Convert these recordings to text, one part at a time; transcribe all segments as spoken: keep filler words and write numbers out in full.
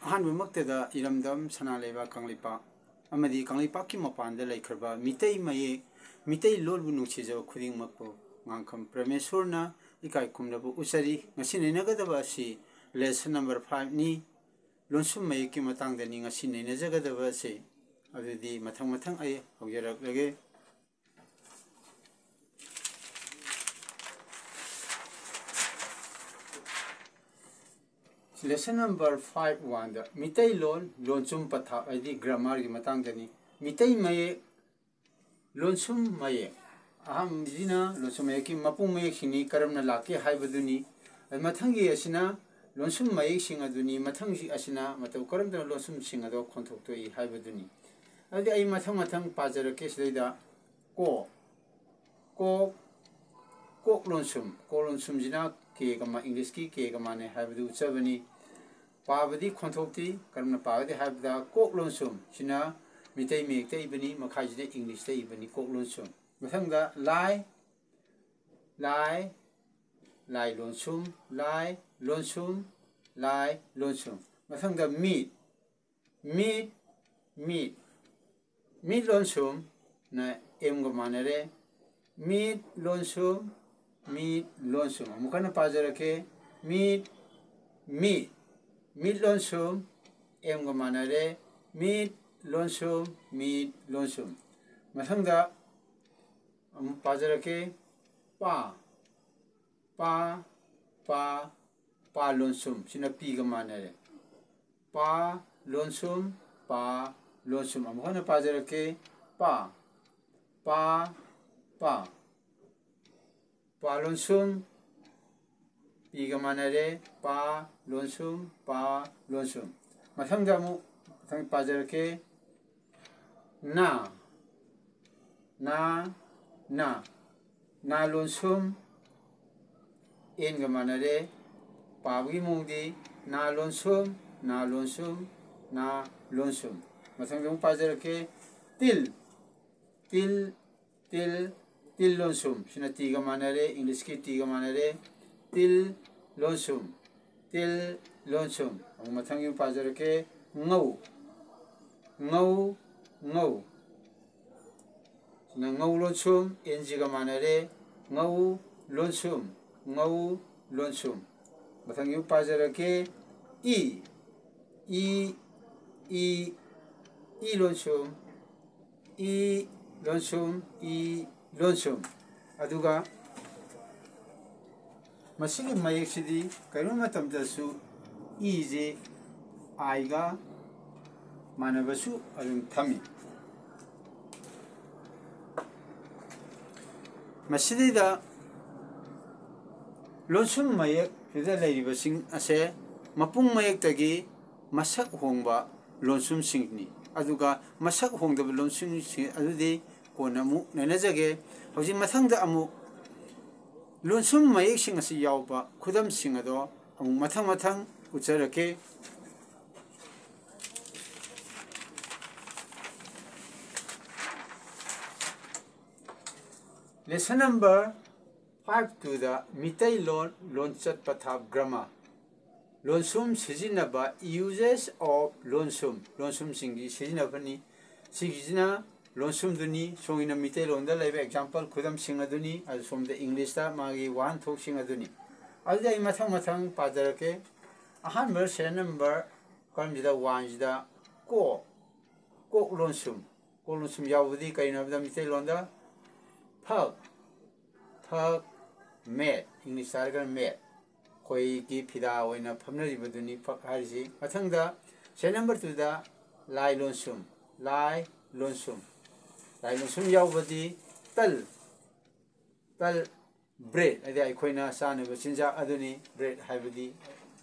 ꯑꯍꯥꯟꯕꯃꯛꯇꯗ ꯏꯔꯝꯗꯝ ꯁꯅꯥ ꯂꯩꯕꯥꯛ ꯀꯪꯂꯩꯄꯥꯛ ꯑꯃꯗꯤ ꯀꯪꯂꯩꯄꯥꯛꯀꯤ ꯃꯄꯥꯟꯗ ꯂꯩꯈ꯭ꯔꯕ ꯃꯤꯇꯩ ꯃꯌꯦꯛ, ꯃꯤꯇꯩ ꯂꯣꯜꯕꯨ ꯅꯨꯡꯁꯤꯖꯕ ꯈꯨꯗꯤꯡꯃꯛꯄꯨ ꯉꯥꯡꯈꯝ ꯄ꯭ꯔꯃꯦꯁꯣꯔꯅ ꯏꯀꯥꯏ ꯈꯨꯝꯅꯕ ꯎꯠꯆꯔꯤ꯫ ꯉꯁꯤ ꯅꯩꯅꯒꯗꯕ ꯑꯁꯤ lesson number five ꯅꯤ꯫ ꯂꯣꯟꯁꯨꯝ ꯃꯌꯦꯛꯀꯤ ꯃꯇꯥꯡꯗꯅꯤ ꯉꯁꯤ ꯅꯩꯅꯖꯒꯗꯕ ꯑꯁꯤ꯫ ꯑꯗꯨꯗꯤ ꯃꯊꯪ ꯃꯊꯪ ꯑꯩ ꯍꯧꯖꯔꯛꯂꯒꯦ꯫ Lesson number five one ꯗ ꯃꯤꯇꯩꯂꯣꯟ ꯂꯣꯟꯁꯨꯝ ꯄꯊꯥꯞ ꯍꯥꯏꯗꯤ grammar ꯒꯤ ꯃꯇꯥꯡꯗꯅꯤ꯫ ꯃꯤꯇꯩ ꯃꯌꯦꯛ ꯂꯣꯟꯁꯨꯝ ꯃꯌꯦꯛ꯫ ꯑꯍꯥꯟꯕꯁꯤꯅ ꯂꯣꯟꯁꯨꯝ ꯃꯌꯦꯛꯀꯤ ꯃꯄꯨꯡ ꯃꯌꯦꯛꯁꯤꯡꯅꯤ ꯀꯔꯝꯅ ꯂꯥꯛꯀꯦ ꯍꯥꯏꯕꯗꯨꯅꯤ꯫ ꯑꯗꯨ ꯃꯊꯪꯒꯤ ꯑꯁꯤꯅ ꯂꯣꯟꯁꯨꯝ ꯃꯌꯦꯛꯁꯤꯡ ꯑꯗꯨꯅꯤ꯫ ꯃꯊꯪꯒꯤ ꯑꯁꯤꯅ ꯃꯇꯧ ꯀꯔꯝꯅ ꯂꯣꯟꯁꯨꯝꯁꯤꯡ ꯑꯗꯣ ꯈꯣꯟꯊꯣꯛꯇꯣꯛꯏ ꯍꯥꯏꯕꯗꯨꯅꯤ꯫ ꯑꯗꯨꯗꯤ ꯑꯩ ꯃꯊꯪ ꯃꯊꯪ ꯄꯥꯖꯔꯛꯀꯦ꯫ ꯁꯤꯗꯩꯗ ꯀꯣ, ꯀꯣꯛ, ꯀꯣꯛ ꯂꯣꯟꯁꯨꯝ꯫ ꯀꯣꯛ ꯂꯣꯟꯁꯨꯝꯁꯤꯅ K ꯒ ꯃꯥ-, English ꯀꯤ K ꯒ ꯃꯥꯟꯅꯩ ꯍꯥꯏꯕꯗꯨ ꯎꯠꯆꯕꯅꯤ꯫ ꯄꯥꯕꯗꯤ ꯈꯣꯟꯊꯣꯛꯇꯤ ꯀꯔꯝꯅ ꯄꯥꯒꯗꯤ ꯍꯥꯏꯕꯗ ꯀꯣꯛ ꯂꯣꯟꯁꯨꯝ ꯁꯤꯅ ꯃꯤꯇꯩ ꯃꯌꯦꯛꯇ ꯏꯕꯅꯤ, ꯃꯈꯥꯁꯤꯗ English ꯇ ꯏꯕꯅꯤ꯫ ꯀꯣꯛ ꯂꯣꯟꯁꯨꯝ꯫ ꯃꯊꯪꯗ ꯂꯥꯏ, ꯂꯥꯏ, ꯂꯥꯏ ꯂꯣꯟꯁꯨꯝ, ꯂꯥꯏ ꯂꯣꯟꯁꯨꯝ, ꯂꯥꯏ ꯂꯣꯟꯁꯨꯝ꯫ ꯃꯊꯪꯗ ꯃꯤꯠ, ꯃꯤꯠ, ꯃꯤꯠ꯫ ꯃꯤꯠ ꯂꯣꯟꯁꯨꯝꯅ M ꯒ ꯃꯥꯟꯅꯔꯦ꯫ ꯃꯤꯠ ꯂꯣꯟꯁꯨꯝ, ꯃꯤꯠ ꯂꯣꯟꯁꯨꯝ꯫ ꯑꯃꯨꯛ ꯍꯟꯅ ꯄꯥꯖꯔꯛꯀꯦ꯫ ꯃꯤꯠ, ꯃꯤꯠ, ꯃꯤꯠ ꯂꯣꯟꯁꯨꯝ M ꯒ ꯃꯥꯟꯅꯔꯦ꯫ ꯃꯤꯠ ꯂꯣꯟꯁꯨꯝ, ꯃꯤꯠ ꯂꯣꯟꯁꯨꯝ꯫ ꯃꯊꯪꯗ ꯑꯃꯨꯛ ꯄꯥꯖꯔꯛꯀꯦ꯫ ꯄꯥ, ꯄꯥ, ꯄꯥ, ꯄꯥ ꯂꯣꯟꯁꯨꯝ꯫ ꯁꯤꯅ P ꯒ ꯃꯥꯟꯅꯔꯦ꯫ ꯄꯥ ꯂꯣꯟꯁꯨꯝ, ꯄꯥ ꯂꯣꯟꯁꯨꯝ꯫ ꯑꯃꯨꯛ ꯍꯟꯅ ꯄꯥꯖꯔꯛꯀꯦ꯫ ꯄꯥ, ꯄꯥ, ꯄꯥ꯫ ꯄꯥ ꯂꯣꯟꯁꯨꯝ, P ꯒ ꯃꯥꯟꯅꯔꯦ꯫ ꯄꯥ ꯂꯣꯟꯁꯨꯝ, ꯄꯥ ꯂꯣꯟꯁꯨꯝ꯫ ꯃꯊꯪꯗ ꯑꯃꯨꯛ ꯃꯊꯪ ꯄꯥꯖꯔꯛꯀꯦ꯫ ꯅꯥ, ꯅꯥ, ꯅꯥ꯫ ꯅꯥ ꯂꯣꯟꯁꯨꯝ N ꯒ ꯃꯥꯟꯅꯔꯦ꯫ ꯄꯥꯕꯒꯤ ꯃꯑꯣꯡꯗꯤ ꯅꯥ ꯂꯣꯟꯁꯨꯝ, ꯅꯥ ꯂꯣꯟꯁꯨꯝ, ꯅꯥ ꯂꯣꯟꯁꯨꯝ꯫ ꯃꯊꯪꯗ ꯑꯃꯨꯛ ꯄꯥꯖꯔꯛꯀꯦ꯫ ꯇꯤꯜ, ꯇꯤꯜ, ꯇꯤꯜ, ꯇꯤꯜ ꯂꯣꯟꯁꯨꯝ꯫ ꯁꯤꯅ T ꯒ ꯃꯥꯟꯅꯔꯦ, English ꯀꯤ T ꯒ ꯃꯥꯟꯅꯔꯦ꯫ ꯇꯤꯜ ꯂꯣꯟꯁꯨꯝ꯫ ꯇꯤꯜ ꯂꯣꯟꯁꯨꯝ꯫ ꯑꯃꯨꯛ ꯃꯊꯪꯒꯤ ꯄꯥꯖꯔꯛꯀꯦ꯫ ꯉꯧ, ꯉꯧ, ꯉꯧ꯫ ꯁꯤꯅ ꯉꯧ ꯂꯣꯟꯁꯨꯝ, ꯑꯦꯟꯖꯤꯒ ꯃꯥꯟꯅꯔꯦ꯫ ꯉꯧ ꯂꯣꯟꯁꯨꯝ, ꯉꯧ ꯂꯣꯟꯁꯨꯝ꯫ ꯃꯊꯪꯒꯤ ꯄꯥꯖꯔꯛꯀꯦ꯫ E, E, E, E ꯂꯣꯟꯁꯨꯝ, E ꯂꯣꯟꯁꯨꯝ, E ꯂꯣꯟꯁꯨꯝ꯫ ꯑꯗꯨꯒ ꯃꯁꯤꯒꯤ ꯃꯌꯦꯛꯁꯤꯗꯤ ꯀꯔꯤꯒꯨꯝꯕ ꯃꯇꯝꯗꯁꯨ ꯏꯁꯦ ꯑꯥꯏꯒ ꯃꯥꯟꯅꯕꯁꯨ ꯑꯗꯨꯝ ꯊꯝꯃꯤ꯫ ꯃꯁꯤꯗꯩꯗ ꯂꯣꯟꯁꯨꯝ ꯃꯌꯦꯛꯁꯤꯗ ꯂꯩꯔꯤꯕꯁꯤꯡ ꯑꯁꯦ ꯃꯄꯨꯡ ꯃꯌꯦꯛꯇꯒꯤ ꯃꯁꯛ ꯍꯣꯡꯕ ꯂꯣꯟꯁꯨꯝꯁꯤꯡꯅꯤ꯫ ꯑꯗꯨꯒ ꯃꯁꯛ ꯍꯣꯡꯗꯕ ꯂꯣꯟꯁꯨꯝꯁꯤꯡ ꯑꯗꯨꯗꯤ ꯀꯣꯟꯅ ꯑꯃꯨꯛ ꯅꯩꯅꯖꯒꯦ꯫ ꯍꯧꯖꯤꯛ ꯃꯊꯪꯗ ꯑꯃꯨꯛ ꯂꯣꯟꯁꯨꯝ ꯃꯌꯦꯛꯁꯤꯡ ꯑꯁꯤ ꯌꯥꯎꯕ ꯈꯨꯗꯝꯁꯤꯡ ꯑꯗꯣ ꯑꯃꯨꯛ ꯃꯊꯪ ꯃꯊꯪ ꯎꯠꯆꯔꯛꯀꯦ꯫ Lesson number five two ꯗ ꯃꯤꯇꯩꯂꯣꯟ ꯂꯣꯟꯆꯠ ꯄꯊꯥꯞ, grammar, ꯂꯣꯟꯁꯨꯝ ꯁꯤꯖꯤꯟꯅꯕ, uses of ꯂꯣꯟꯁꯨꯝ, ꯂꯣꯟꯁꯨꯝꯁꯤꯡꯒꯤ ꯁꯤꯖꯤꯟꯅꯕꯅꯤ꯫ ꯁꯤꯒꯤꯁꯤꯅ ꯂꯣꯟꯁꯨꯝꯗꯨꯅꯤ, ꯁꯣꯝꯒꯤꯅ ꯃꯤꯇꯩꯂꯣꯟꯗ ꯂꯩꯕ example ꯈꯨꯗꯝꯁꯤꯡ ꯑꯗꯨꯅꯤ, ꯑꯗꯨ ꯁꯣꯝꯗ English ꯇ ꯃꯥꯒꯤ ꯋꯥꯍꯟꯊꯣꯛꯁꯤꯡ ꯑꯗꯨꯅꯤ꯫ ꯑꯗꯨꯗꯤ ꯑꯩ ꯃꯊꯪ ꯃꯊꯪ ꯄꯥꯖꯔꯛꯀꯦ꯫ ꯑꯍꯥꯟꯕ serial number ꯀꯔꯝꯁꯤꯗ? One ꯁꯤꯗ ꯀꯣꯛ, ꯀꯣꯛ ꯂꯣꯟꯁꯨꯝ꯫ ꯀꯣꯛ ꯂꯣꯟꯁꯨꯝ ꯌꯥꯎꯕꯗꯤ ꯀꯔꯤꯅꯣ ꯍꯥꯏꯕꯗ ꯃꯤꯇꯩꯂꯣꯟꯗ ꯐꯛ, ꯐꯛ, mat, English ꯇ ꯍꯥꯏꯔꯒꯅ mat, ꯑꯩꯈꯣꯏꯒꯤ ꯐꯤꯗꯥ ꯑꯣꯏꯅ ꯐꯝꯅꯔꯤꯕꯗꯨꯅꯤ ꯐꯛ ꯍꯥꯏꯔꯤꯁꯤ꯫ ꯃꯊꯪꯗ serial number two ꯗ ꯂꯥꯏ ꯂꯣꯟꯁꯨꯝ, ꯂꯥꯏ ꯂꯣꯟꯁꯨꯝ꯫ ꯂꯥꯏ ꯂꯣꯟꯁꯨꯝ ꯌꯥꯎꯕꯗꯤ ꯇꯜ, ꯇꯜ, bread, ꯍꯥꯏꯗꯤ ꯑꯩꯈꯣꯏꯅ ꯆꯥꯅꯕ ꯆꯤꯟꯖꯥꯛ ꯑꯗꯨꯅꯤ bread ꯍꯥꯏꯕꯗꯤ꯫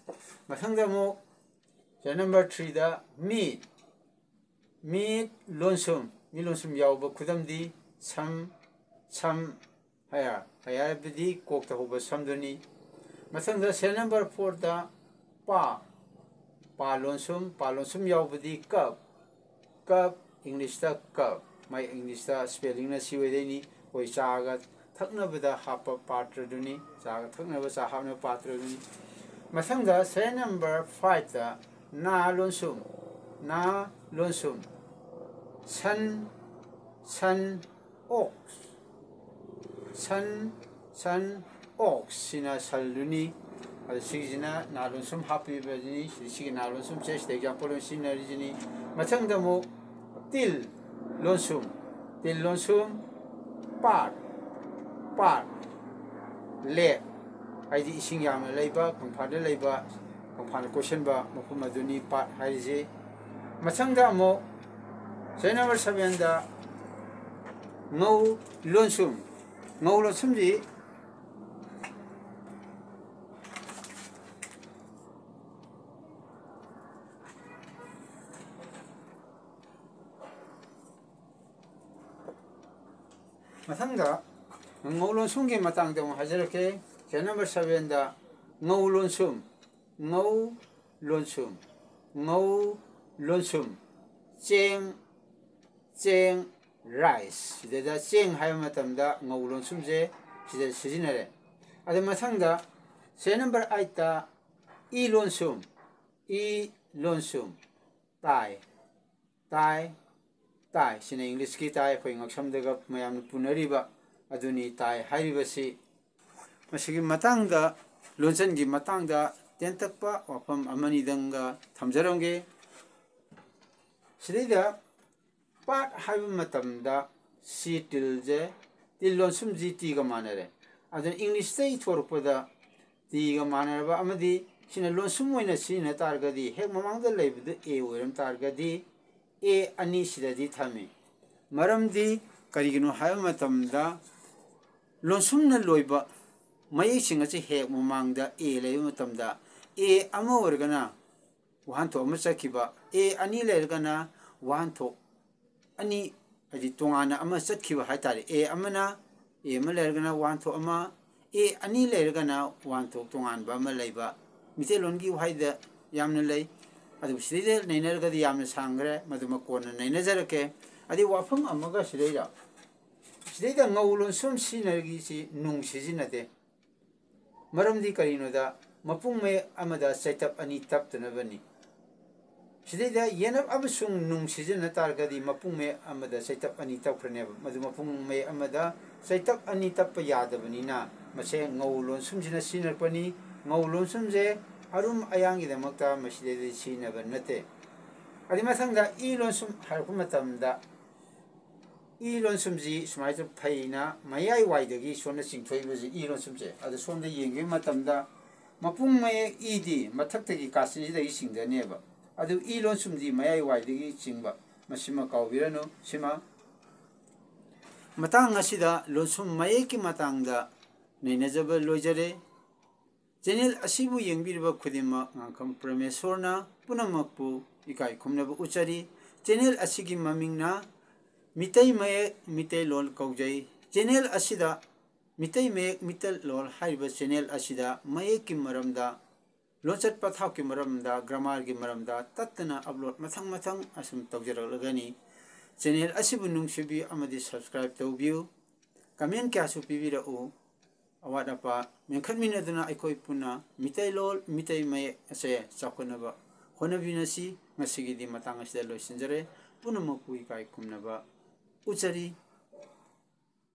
ꯃꯊꯪꯗ ꯑꯃꯨꯛ serial number three ꯗ ꯃꯤꯠ, ꯃꯤꯠ ꯂꯣꯟꯁꯨꯝ, ꯃꯤꯠ ꯂꯣꯟꯁꯨꯝ ꯌꯥꯎꯕ ꯈꯨꯗꯝꯗꯤ ꯁꯝ, ꯁꯝ, hair, hair ꯍꯥꯏꯕꯗꯤ ꯀꯣꯛꯇ ꯍꯧꯕ ꯁꯝꯗꯨꯅꯤ꯫ ꯃꯊꯪꯗ serial number four ꯗ ꯄꯥ, ꯄꯥ ꯂꯣꯟꯁꯨꯝ, ꯄꯥ ꯂꯣꯟꯁꯨꯝ ꯌꯥꯎꯕꯗꯤ cup, cup, English ꯇ cup, ꯃꯥꯏ English ꯇ spelling ꯅ ꯁꯤ ꯑꯣꯏꯗꯣꯏꯅꯤ꯫ ꯑꯩꯈꯣꯏ ꯆꯥꯒ ꯊꯛꯅꯕꯗ ꯍꯥꯞꯄ ꯄꯥꯇ꯭ꯔꯗꯨꯅꯤ, ꯆꯥꯒ ꯊꯛꯅꯕ ꯆꯥ ꯍꯥꯞꯅꯕ ꯄꯥꯇ꯭ꯔꯗꯨꯅꯤ꯫ ꯃꯊꯪꯗ serial number five ꯇ ꯅꯥ ꯂꯣꯟꯁꯨꯝ, ꯅꯥ ꯂꯣꯟꯁꯨꯝ, ꯁꯟ, ꯁꯟ, ꯑꯣꯛꯁ, ꯁꯟ, ꯁꯟ, ꯑꯣꯛꯁ ꯁꯤꯅ ꯁꯟꯗꯨꯅꯤ꯫ ꯑꯗꯨ ꯁꯤꯒꯤꯁꯤꯅ ꯅꯥ ꯂꯣꯟꯁꯨꯝ ꯍꯥꯞꯄꯤꯕꯅꯤ꯫ ꯁꯤ-, ꯁꯤꯒꯤ ꯅꯥ ꯂꯣꯟꯁꯨꯝꯁꯦ ꯁꯤꯗ example ꯑꯣꯏꯅ ꯁꯤꯖꯤꯟꯅꯔꯤꯁꯤꯅꯤ꯫ ꯃꯊꯪꯗ ꯑꯃꯨꯛ ꯇꯤꯜ ꯂꯣꯟꯁꯨꯝ, ꯇꯤꯜ ꯂꯣꯟꯁꯨꯝ, ꯄꯥꯠ, ꯄꯥꯠ, lake, ꯍꯥꯏꯗꯤ ꯏꯁꯤꯡ ꯌꯥꯝꯅ ꯂꯩꯕ, ꯀꯪꯐꯥꯜꯗ ꯂꯩꯕ, ꯀꯪꯐꯥꯜꯅ ꯀꯣꯏꯁꯤꯟꯕ ꯃꯐꯝ ꯑꯗꯨꯅꯤ ꯄꯥꯠ ꯍꯥꯏꯔꯤꯁꯤ꯫ ꯃꯊꯪꯗ ꯑꯃꯨꯛ serial number seven ꯗ ꯉꯧ ꯂꯣꯟꯁꯨꯝ, ꯉꯧ ꯂꯣꯟꯁꯨꯝꯁꯤ ꯃꯊꯪꯗ ꯉꯧ ꯂꯣꯟꯁꯨꯝꯒꯤ ꯃꯇꯥꯡꯗ ꯑꯃꯨꯛ ꯍꯥꯏꯖꯔꯛꯀꯦ꯫ Serial number seven ꯗ ꯉꯧ ꯂꯣꯟꯁꯨꯝ, ꯉꯧ ꯂꯣꯟꯁꯨꯝ, ꯉꯧ ꯂꯣꯟꯁꯨꯝ, ꯆꯦꯡ, ꯆꯦꯡ, rice꯫ ꯁꯤꯗꯩꯗ ꯆꯦꯡ ꯍꯥꯏꯕ ꯃꯇꯝꯗ ꯉꯧ ꯂꯣꯟꯁꯨꯝꯁꯦ ꯁꯤꯗ ꯁꯤꯖꯤꯟꯅꯔꯦ꯫ ꯑꯗꯨ ꯃꯊꯪꯗ serial number eight ꯇ ꯏ ꯂꯣꯟꯁꯨꯝ, ꯏ ꯂꯣꯟꯁꯨꯝ, ꯇꯥꯏ, ꯇꯥꯏ, ꯇꯥꯏ꯫ ꯁꯤꯅ English ꯀꯤ ꯇꯥꯏ, ꯑꯩꯈꯣꯏ ꯉꯛꯁꯝꯗꯒ ꯃꯌꯥꯝꯅ ꯄꯨꯅꯔꯤꯕ ꯑꯗꯨꯅꯤ ꯇꯥꯏ ꯍꯥꯏꯔꯤꯕꯁꯤ꯫ ꯃꯁꯤꯒꯤ ꯃꯇꯥꯡꯗ, ꯂꯣꯟꯆꯟꯒꯤ ꯃꯇꯥꯡꯗ ꯇꯦꯟꯇꯛꯄ ꯋꯥꯐꯝ ꯑꯃꯅꯤꯗꯪꯒ ꯊꯝꯖꯔꯝꯒꯦ꯫ ꯁꯤꯗꯩꯗ ꯄꯥꯠ ꯍꯥꯏꯕ ꯃꯇꯝꯗ ꯁꯤ ꯇꯤꯜꯁꯦ, ꯇꯤꯜ ꯂꯣꯟꯁꯨꯝꯁꯤ ꯇꯤꯒ ꯃꯥꯟꯅꯔꯦ꯫ ꯑꯗꯨꯅ English ꯇ ꯏꯊꯣꯔꯛꯄꯗ ꯇꯤꯒ ꯃꯥꯟꯅꯔꯕ ꯑꯃꯗꯤ ꯁꯤꯅ ꯂꯣꯟꯁꯨꯝ ꯑꯣꯏꯅ ꯁꯤꯖꯤꯟꯅ ꯇꯥꯔꯒꯗꯤ, ꯍꯦꯛ ꯃꯃꯥꯡꯗ ꯂꯩꯕꯗꯨ ꯑꯦ ꯑꯣꯏꯔꯝ ꯇꯥꯔꯒꯗꯤ, ꯑꯦ ꯑꯅꯤ ꯁꯤꯗꯗꯤ ꯊꯝꯃꯤ꯫ ꯃꯔꯝꯗꯤ ꯀꯔꯤꯒꯤꯅꯣ ꯍꯥꯏꯕ ꯃꯇꯝꯗ, ꯂꯣꯟꯁꯨꯝꯅ ꯂꯣꯏꯕ ꯃꯌꯦꯛꯁꯤꯡ ꯑꯁꯤ ꯍꯦꯛ ꯃꯃꯥꯡꯗ ꯑꯦ ꯂꯩꯕ ꯃꯇꯝꯗ, ꯑꯦ ꯑꯃ ꯑꯣꯏꯔꯒꯅ ꯋꯥꯍꯟꯊꯣꯛ ꯑꯃ ꯆꯠꯈꯤꯕ, ꯑꯦ ꯑꯅꯤ ꯂꯩꯔꯒꯅ ꯋꯥꯍꯟꯊꯣꯛ ꯑꯅꯤ, ꯍꯥꯏꯗꯤ ꯇꯣꯉꯥꯟꯅ ꯑꯃ ꯆꯠꯈꯤꯕ ꯍꯥꯏ ꯇꯥꯔꯦ꯫ ꯑꯦ ꯑꯃꯅ, ꯑꯦ ꯑꯃ ꯂꯩꯔꯒꯅ ꯋꯥꯍꯟꯊꯣꯛ ꯑꯃ, ꯑꯦ ꯑꯅꯤ ꯂꯩꯔꯒꯅ ꯋꯥꯍꯟꯊꯣꯛ ꯇꯣꯉꯥꯟꯕ ꯑꯃ ꯂꯩꯕ ꯃꯤꯇꯩꯂꯣꯟꯒꯤ ꯋꯥꯍꯩꯗ ꯌꯥꯝꯅ ꯂꯩ꯫ ꯑꯗꯨꯕꯨ ꯁꯤꯗꯩꯗ ꯅꯩꯅꯔꯒꯗꯤ ꯌꯥꯝꯅ ꯁꯥꯡꯈ꯭ꯔꯦ, ꯃꯗꯨꯃ ꯀꯣꯟꯅ ꯅꯩꯅꯖꯔꯛꯀꯦ꯫ ꯑꯗꯩ ꯋꯥꯐꯝ ꯑꯃꯒ ꯁꯤꯗꯩꯗ, ꯁꯤꯗꯩꯗ ꯉꯧ ꯂꯣꯟꯁꯨꯝ ꯁꯤꯖꯤꯟꯅꯔꯤꯁꯤ ꯅꯨꯡ ꯁꯤꯖꯤꯟꯅꯗꯦ꯫ ꯃꯔꯝꯗꯤ ꯀꯔꯤꯅꯣꯗ, ꯃꯄꯨꯡ ꯃꯌꯦꯛ ꯑꯃꯗ ꯆꯩꯇꯞ ꯑꯅꯤ ꯇꯞꯇꯅꯕꯅꯤ꯫ ꯁꯤꯗꯩꯗ ꯌꯦꯅꯞ ꯑꯃꯁꯨꯡ ꯅꯨꯡ ꯁꯤꯖꯤꯟꯅ ꯇꯥꯔꯒꯗꯤ ꯃꯄꯨꯡ ꯃꯌꯦꯛ ꯑꯃꯗ ꯆꯩꯇꯞ ꯑꯅꯤ ꯇꯞꯈ꯭ꯔꯅꯦꯕ꯫ ꯃꯗꯨ ꯃꯄꯨꯡ ꯃꯌꯦꯛ ꯑꯃꯗ ꯆꯩꯇꯞ ꯑꯅꯤ ꯇꯞꯄ ꯌꯥꯗꯕꯅꯤꯅ ꯃꯁꯦ ꯉꯧ ꯂꯣꯟꯁꯨꯝꯁꯤꯅ ꯁꯤꯖꯤꯟꯅꯔꯛꯄꯅꯤ꯫ ꯉꯧ ꯂꯣꯟꯁꯨꯝꯁꯦ ꯑꯔꯨꯝ ꯑꯌꯥꯡꯒꯤꯗꯃꯛꯇ ꯃꯁꯤꯗꯩꯗꯤ ꯁꯤꯖꯤꯟꯅꯕ ꯅꯠꯇꯦ꯫ ꯑꯗꯩ ꯃꯊꯪꯗ ꯏ ꯂꯣꯟꯁꯨꯝ ꯍꯥꯏꯔꯛꯄ ꯃꯇꯝꯗ ꯏ ꯂꯣꯟꯁꯨꯝꯁꯤ ꯁꯨꯃꯥꯏꯅ ꯐꯩꯅ ꯃꯌꯥꯏ ꯋꯥꯏꯗꯒꯤ ꯁꯣꯝꯗ ꯆꯤꯡꯊꯣꯛꯏꯕꯁꯤ ꯏ ꯂꯣꯟꯁꯨꯝꯁꯦ꯫ ꯑꯗꯨ ꯁꯣꯝꯗ ꯌꯦꯡꯈꯤꯕ ꯃꯇꯝꯗ ꯃꯄꯨꯡ ꯃꯌꯦꯛ ꯏꯗꯤ ꯃꯊꯛꯇꯒꯤ ꯀꯥꯆꯤꯟꯁꯤꯗꯒꯤ ꯆꯤꯡꯗꯅꯦꯕ꯫ ꯑꯗꯨ ꯏ ꯂꯣꯟꯁꯨꯝꯗꯤ ꯃꯌꯥꯏ ꯋꯥꯏꯗꯒꯤ ꯆꯤꯡꯕ꯫ ꯃꯁꯤꯃ ꯀꯥꯎꯕꯤꯔꯅꯨ꯫ ꯁꯤꯃ ꯃꯇꯥꯡ ꯑꯁꯤꯗ ꯂꯣꯟꯁꯨꯝ ꯃꯌꯦꯛꯀꯤ ꯃꯇꯥꯡꯗ ꯅꯩꯅꯖꯕ ꯂꯣꯏꯖꯔꯦ꯫ ꯆꯦꯅꯦꯜ ꯑꯁꯤꯕꯨ ꯌꯦꯡꯕꯤꯔꯤꯕ ꯈꯨꯗꯤꯡꯃꯛ ꯉꯥꯡꯈꯝ ꯄ꯭ꯔꯃꯦꯁꯣꯔꯅ ꯄꯨꯝꯅꯃꯛꯄꯨ ꯏꯀꯥꯏ ꯈꯨꯝꯅꯕ ꯎꯠꯆꯔꯤ꯫ ꯆꯦꯅꯦꯜ ꯑꯁꯤꯒꯤ ꯃꯃꯤꯡꯅ ꯃꯤꯇꯩ ꯃꯌꯦꯛ ꯃꯤꯇꯩꯂꯣꯟ ꯀꯧꯖꯩ꯫ ꯆꯦꯅꯦꯜ ꯑꯁꯤꯗ ꯃꯤꯇꯩ ꯃꯌꯦꯛ ꯃꯤꯇꯩꯂꯣꯟ ꯍꯥꯏꯔꯤꯕ ꯆꯦꯅꯦꯜ ꯑꯁꯤꯗ ꯃꯌꯦꯛꯀꯤ ꯃꯔꯝꯗ, ꯂꯣꯟꯆꯠ ꯄꯊꯥꯞꯀꯤ ꯃꯔꯝꯗ, ꯒ꯭ꯔꯥꯃꯥꯔꯒꯤ ꯃꯔꯝꯗ ꯇꯠꯇꯅ ꯑꯞꯂꯣꯗ ꯃꯊꯪ ꯃꯊꯪ ꯑꯁꯨꯝ ꯇꯧꯖꯔꯛꯂꯒꯅꯤ꯫ ꯆꯦꯅꯦꯜ ꯑꯁꯤꯕꯨ ꯅꯨꯡꯁꯤꯕꯤꯌꯨ ꯑꯃꯗꯤ ꯁꯕꯁꯀ꯭ꯔꯥꯏꯕ ꯇꯧꯕꯤꯌꯨ꯫ ꯀꯃꯦꯟ ꯀꯌꯥꯁꯨ ꯄꯤꯕꯤꯔꯛꯎ꯫ ꯑꯋꯥꯠ ꯑꯄꯥ ꯃꯦꯟꯈꯠꯃꯤꯟꯅꯗꯨꯅ ꯑꯩꯈꯣꯏ ꯄꯨꯟꯅ ꯃꯤꯇꯩꯂꯣꯟ, ꯃꯤꯇꯩ ꯃꯌꯦꯛ ꯑꯁꯦ ꯆꯥꯎꯈꯠꯅꯕ ꯍꯣꯠꯅꯃꯤꯟꯅꯁꯤ꯫ ꯉꯁꯤꯒꯤꯗꯤ ꯃꯇꯥꯡ ꯑꯁꯤꯗ ꯂꯣꯏꯁꯤꯟꯖꯔꯦ꯫ ꯄꯨꯝꯅꯃꯛꯄꯨ ꯏꯀꯥꯏ ꯈꯨꯝꯅꯕ ꯎꯠꯆꯔꯤ꯫